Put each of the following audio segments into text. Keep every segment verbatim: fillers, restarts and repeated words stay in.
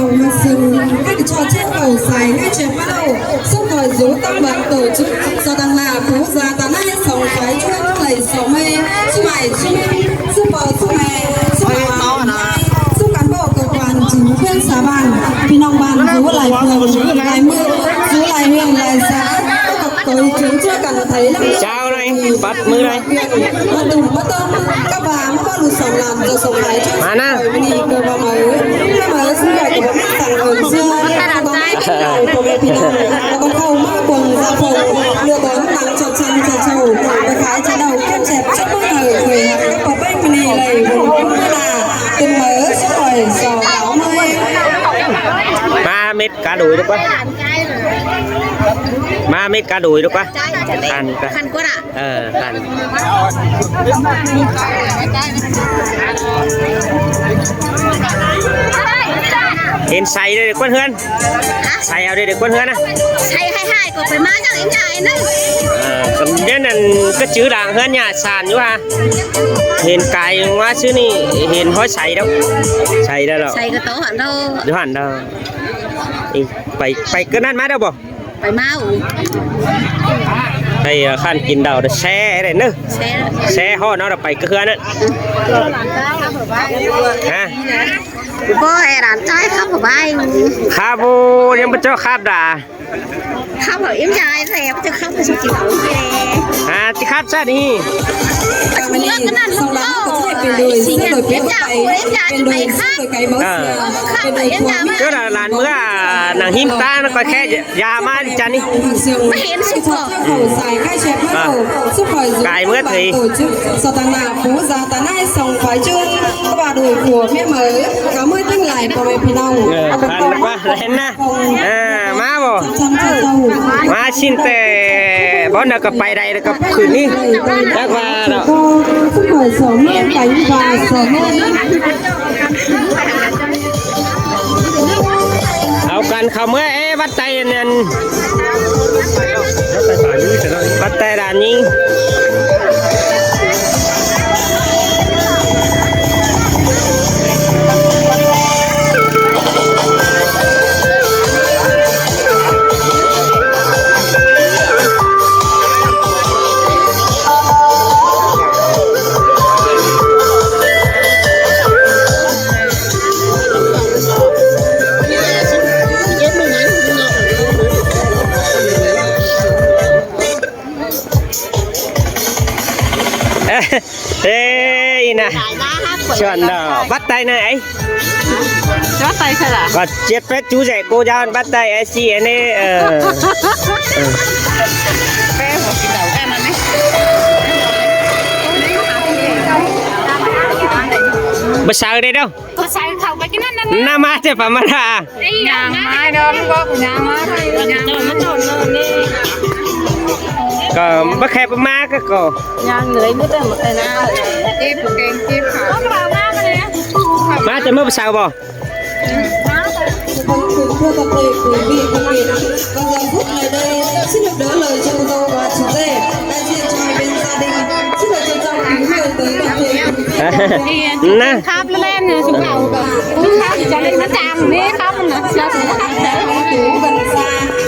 Hơng sưng, ꞌhứ ꞌchọ ꞌchớ khảu sai ꞌhứ ꞌchớ ꞌmá ꞌlẹo, súc khỏi dú ꞌtáng bát tổ chức, so tăng ꞌlạ phủ da ta ꞌnái song phái ꞌchớ ꞌlạy so ꞌmơi, ꞌsúm ải ꞌsúm, ꞌsúm pọ ꞌsúm ải, ꞌsúm ải, ꞌsúm cán bộ cơ quan chính quyền xã bản, ꞌpi ꞌnọng bản dú lai phường, lai ꞌmướng, dú lai huyện, lai xã, ꞌcọ ꞌcọ ꞌchớ ꞌchớ căn thấy lắm. Chào này, bắt mưa này. ꞌMá tủm ꞌmá tôm, cá ba ꞌmá ꞌlụk song lăm, dô song phái ꞌchớ ꞌmá ꞌnớ. Khỏi ꞌmá ꞌnị, ꞌcọ ꞌva ꞌmá ꞌmá ꞌsúm ải ꞌcọ ꞌmá săng ơn ꞌsứa, ꞌcọ ꞌmá ꞌpứng lai ꞌpo ꞌme ꞌpi ꞌnọng, ꞌcọ ꞌcọ khảu ꞌmá cuông da phông, ꞌlứa bón tăng ꞌchọ ꞌchăn ꞌchọ ꞌchọ, ꞌcọ khái ꞌchớ đaư ꞌkém chép ꞌchớ ꞌmá ꞌhới, ꞌkhới hăng ꞌcọ ꞌpéng ꞌmá ꞌnị đảy, ꞌcọ ꞌmá ꞌnạ, ꞌtếng ꞌmá ꞌsúm khỏi so cáo ꞌmơi. ꞌMá mết cá đuổi được quá. ꞌMá mết cá đuổi được quá. Khăn quá. Khăn quá ạ. Ờ, khăn. Hên say đây để quán hương. Hả? Say ao đây để quán hương á. Say hai hai có phải má nhá, em trai nó. Ờ, còn nhớ là cái chữ đảng hương nhà sàn nhú ha. Hên cái hóa xứ nị, hên hói say đâu. Say đây rồi. Say cái tố hẳn đâu. Hẳn đâu. Ê, phải, phải cái năn má đâu bộ? Phải máu. Ê, ờ, khăn kín đầu đó xe đấy nữa. Xe. Xe ho nó là phải cái hương á. Hả? Bố hè đàn trai khắp một bài. Khắp bố, em bắt cho khắp đã. Khắp ở im dài rồi, em cho khắp cái số chỉ bảo. À, thì khắp sao đi? Family, sau đó có thể về đuổi, sẽ đổi cái tay, về đuổi, sẽ đổi cái máu xưa, về đuổi của Mỹ. Tức là làn mưa à, nắng hím ta nó coi khe ya ma đi chăn đi. Mà hên sụp rồi. Khẩu giải khai chép bắt đầu, xúc khỏi dưỡng cái mưa thì tổ chức, sau tăng nạp, phú gia ta nai song phái chương, các bà đuổi của mẹ mới, cá mươi tương lai của mẹ phi nông. Ờ, khăn quá, lên na. À, má bố. Má xin tệ, bón được cặp bài đây, được cặp khử đi. Chắc là đó. Ao căn khăm ơi, ê, bắt tay nên. Bắt tay đàn nhí. Ê, ina. Chuẩn đó, bắt tay này ấy. Bắt tay sao là? Còn chết phép chú rể cô giáo bắt tay ấy, chị ấy nè, ờ. Bớt sao đây đâu? Có sao không? Cái năn năn. Năm á, chứ phải mà ra. Nhang mai đó, lúc đó cũng nhang mai. Nhang mai. Có bác khe bác má các cô. Nhang người bút em một tay nào. Tiếp một kênh tiếp hả? Má cho mới sao bò. Vâng, kính thưa toàn thể quý vị, quý vị, và giờ phút này đây, xin được đón lời chào dâu và chú rể, đại diện cho hai bên gia đình, xin được trân trọng kính mời tới toàn thể quý vị. Nè. Khắp lên, chúng ta cũng khắp, cho nên nó chàng đi khắp nè.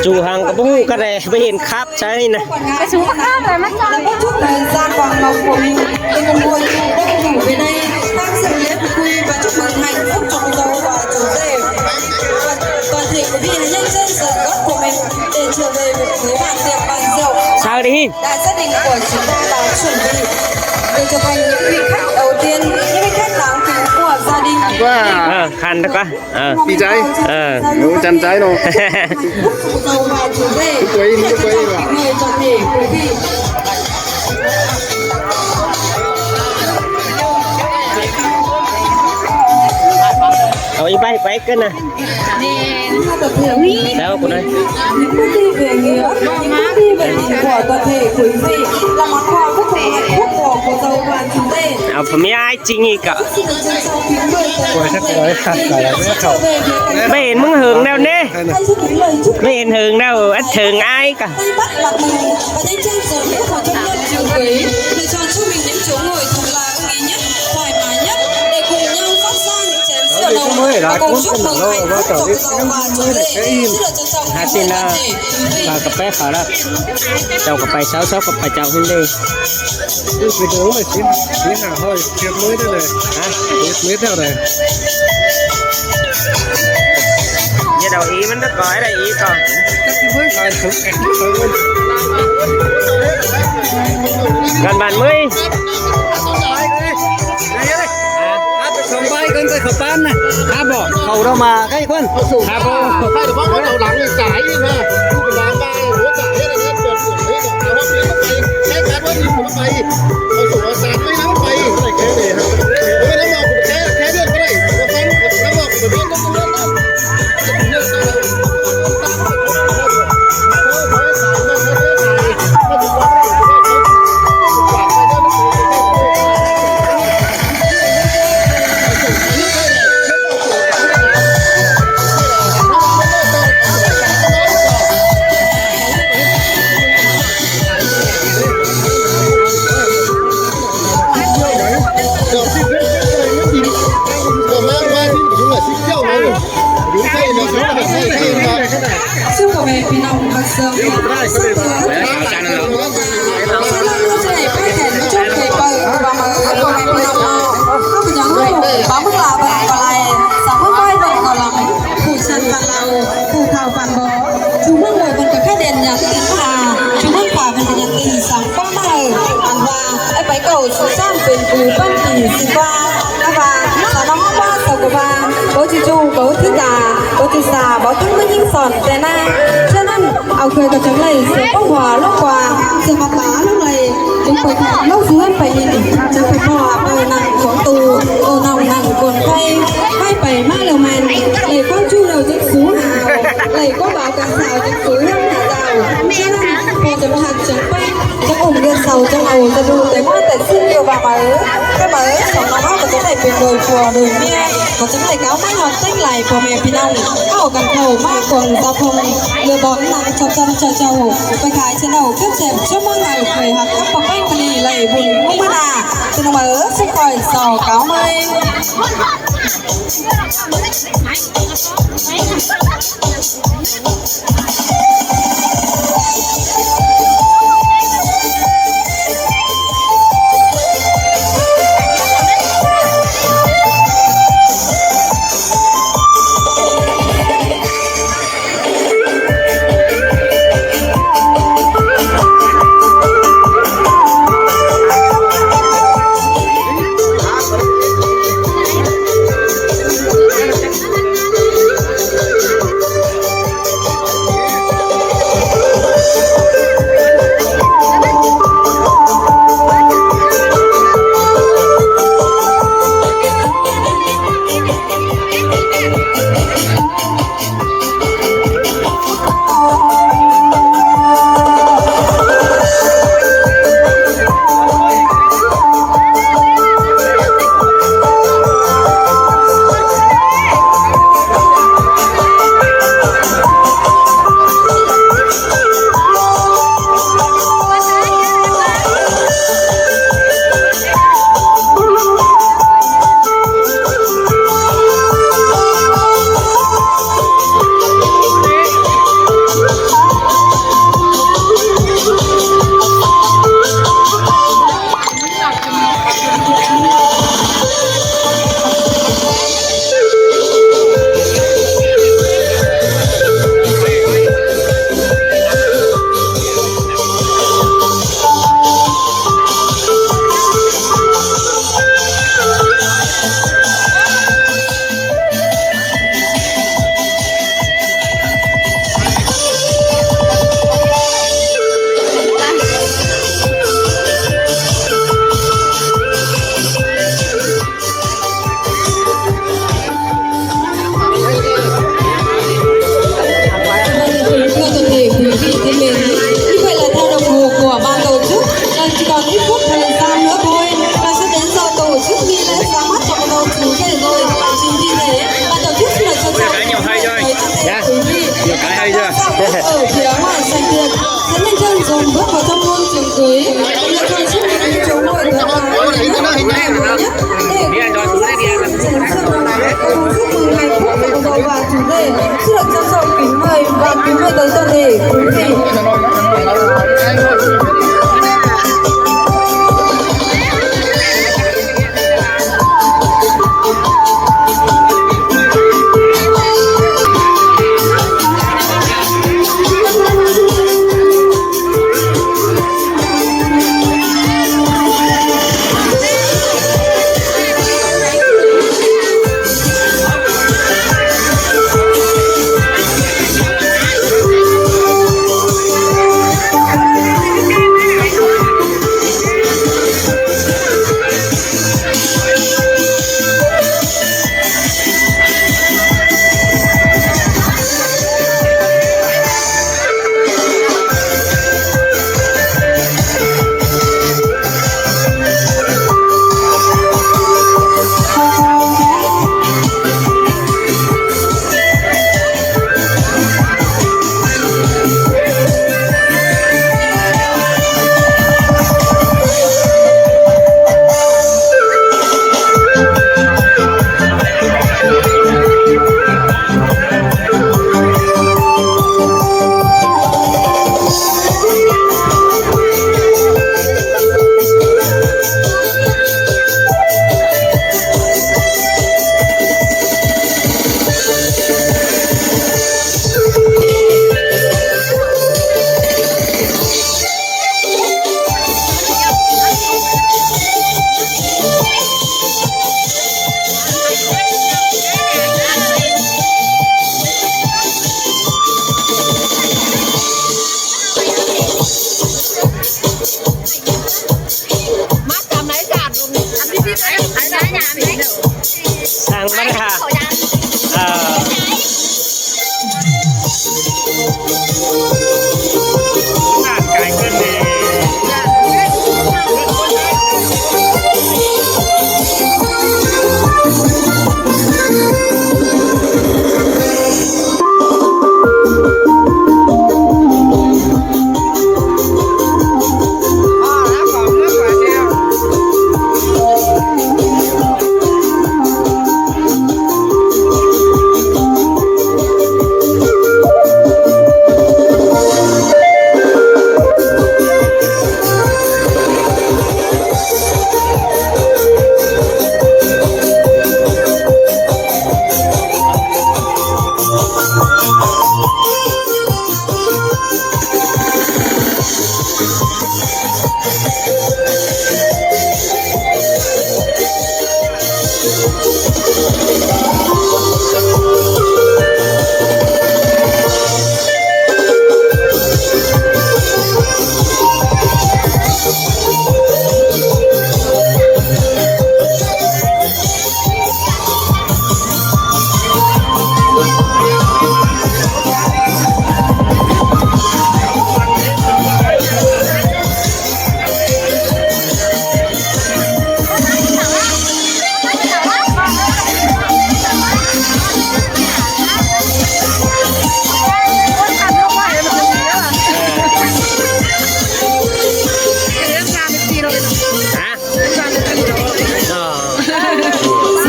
Chú Hằng có bố cái này, mới hiện khắp. Cháu nhìn này. Cái chú có khắp rồi, mắt con. Để kết thúc thời gian vòng ngọc của mình, thì cùng hội tụ đông đủ về đây, tham dự lễ quy và chúc mừng hạnh phúc cho cô dâu và chú rể. Và toàn thể quý vị hãy nhanh chân dọn gót của mình để trở về với bàn tiệc bàn rượu. Sao đi? Đã gia đình của chúng ta đã chuẩn bị để trở thành những vị khách đầu tiên, những vị khách đáng kính của gia đình. Wow. Ờ, khăn đó quá. Ờ. Đi trái. Ờ. Ủa, chăn trái đâu? Quay, quay. Ôi, bay, bay cái nè. Đâu, cô nói. Những bước đi về nghĩa, những bước đi về tình của toàn thể quý vị là món quà vô cùng hạnh phúc của cô dâu và chú rể. Ờ, phải mấy ai Chính ý cả. Bến mưng hứng đâu nế. Bến hứng đâu, ắt hứng ai cả. Lựa chọn cho mình những chỗ ngồi thật là ưng ý nhất, thoải mái nhất để cùng nhau rót ra những chén rượu nồng Ôi, nói cũng chúc mừng hạnh phúc trong giàu và chúc mừng cái im. Hà tin là và cà phê khá lắm. Chào cà phê sáu, sáu cà phê chào hôm nay. Ui, cái đó mà chín, chín là hơi, tiệc mới thế này. Hả? Tiệc mới thế này. Như đầu ý mình đã có, đây ý còn. Gần bàn mươi. Hả? Hả? Sớm bay con cái khẩu pan này. Hả, bỏ khẩu đâu mà cái quân. Hả, bỏ. Phải được bác bắt đầu lắng cái trái đi mà. Cái lắng ba, lúa trái hết rồi, hết rồi, hết rồi. Nó hấp dẫn nó bay. Cái cá bớt đi, nó bay. Nó sụp nó sạt, nó bay. Cái này, cái này. Cái này nó mọc, cái, cái được cái này. Nó phun, nó mọc, nó biết, nó không biết. Chúc mừng พี่น้อง Bác Sương. Sau đó, nó sẽ phải khen chúc thầy Pơ, và mà các con em nó, nó có những lúc báo mức là bằng còn lại, sao mới quay bằng còn lòng, phủ sân bằng lầu, phủ thảo bằng bó. Chúng mừng ngồi bằng cả khách đèn nhà cái tiếng hà, chúng mừng phả bằng cái nhạc tình sáng quang mơ, ăn hoa, ấy bái cầu sự sang quyền cú băng kỳ sự qua. Và sau đó hôm qua sau của ba, bố chị Chu, bố thứ già, bố chị già, bố thứ mới những sòn tè na. Cho nên, au khơi có chống lầy, sự bốc hòa lúc qua, sự mặt lá lúc lầy, chúng phải thả lúc dưới phải nhìn, chẳng phải bỏ, phải nặng cuốn tù, ô nòng nặng cuốn khay, hay phải má lều mèn, lầy con chu lều chính xú hà, lầy con báo cả xào chính xú hà giàu. Cho nên, phải chống hạt chống bay, chống ủng điện sầu, chống ẩu, chống đủ, để có thể xin nhiều bà máu. Cái máu, sống nó có chống đẩy quyền đồi chùa, đồi mia, có chống đẩy cáo mãi hoàn tất lại của mẹ phi nông. Có ổ cắn khẩu, mãi cuồng giao thông, lừa bóng nặng chọc chăm cho châu. Bài khai chiến đấu cướp chém, chúc mừng ngày khởi học các bậc anh, cái này lầy bùn, không mưa nà. Từ nó máu, xin khỏi sò cáo mây. Thưa toàn thể quý vị thân mến, như vậy là theo đồng hồ của ban tổ chức là chỉ còn ít phút thời gian nữa thôi là sẽ đến giờ tổ chức nghi lễ ra mắt cho con ô chú rể rồi. Chính vì thế, ban tổ chức xin được trân trọng mời toàn thể quý vị, các bạn đang dạo bước ở phía ngoài sảnh tiệc sẽ nhanh chân dồn bước vào trong môn trường cưới. Nhiệt liệt chúc mừng những chú hội tuần hoàn nhất để cùng nhau sẵn sàng chén rượu, cùng chúc mừng Sửa cho sau kính mời và kính mời tới toàn thể quý vị. Ăn bát hả? Ờ. Hả? Ờ.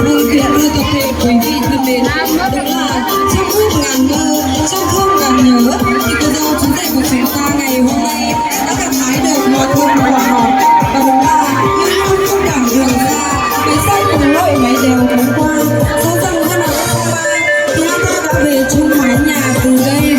Vâng, kính thưa toàn thể quý vị thân mến, đúng là trong không ngàn mơ, trong không ngàn nhớ, thì cô dâu chú rể của chúng ta ngày hôm nay đã gặt hái được hoa thơm hoa ngọt. Và đúng là hương thơm không cản đường xa, máy xanh cùng lội máy đèo cuốn qua. Sau dòng hoa nở thơm ba, thì hát thơ đã về chung mái nhà từ đây.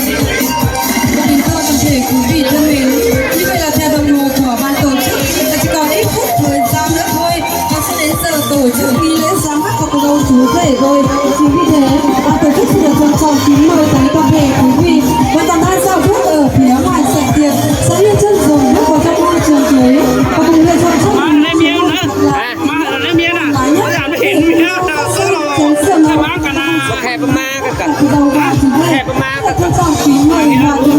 Và kính thưa toàn thể quý vị thân mến, như vậy là theo đồng hồ của ban tổ chức, là chỉ còn ít phút thời gian nữa thôi. Và sẽ đến giờ tổ chức nghi lễ ra mắt của cô dâu chú rể rồi. Chính vì thế, ban tổ chức xin được trân trọng kính mời tới toàn thể quý vị và toàn ban giaoước ở phía ngoài sảnh tiệc sẽ lên chân dùng bước vào trong môi trường cưới và cùng lựa chọn cho mình một chiếc lá nhất để chén rượu. Khép mã các cặp. Cô dâu và chú rể. Khép mã các cặp. Trân trọng kính mời và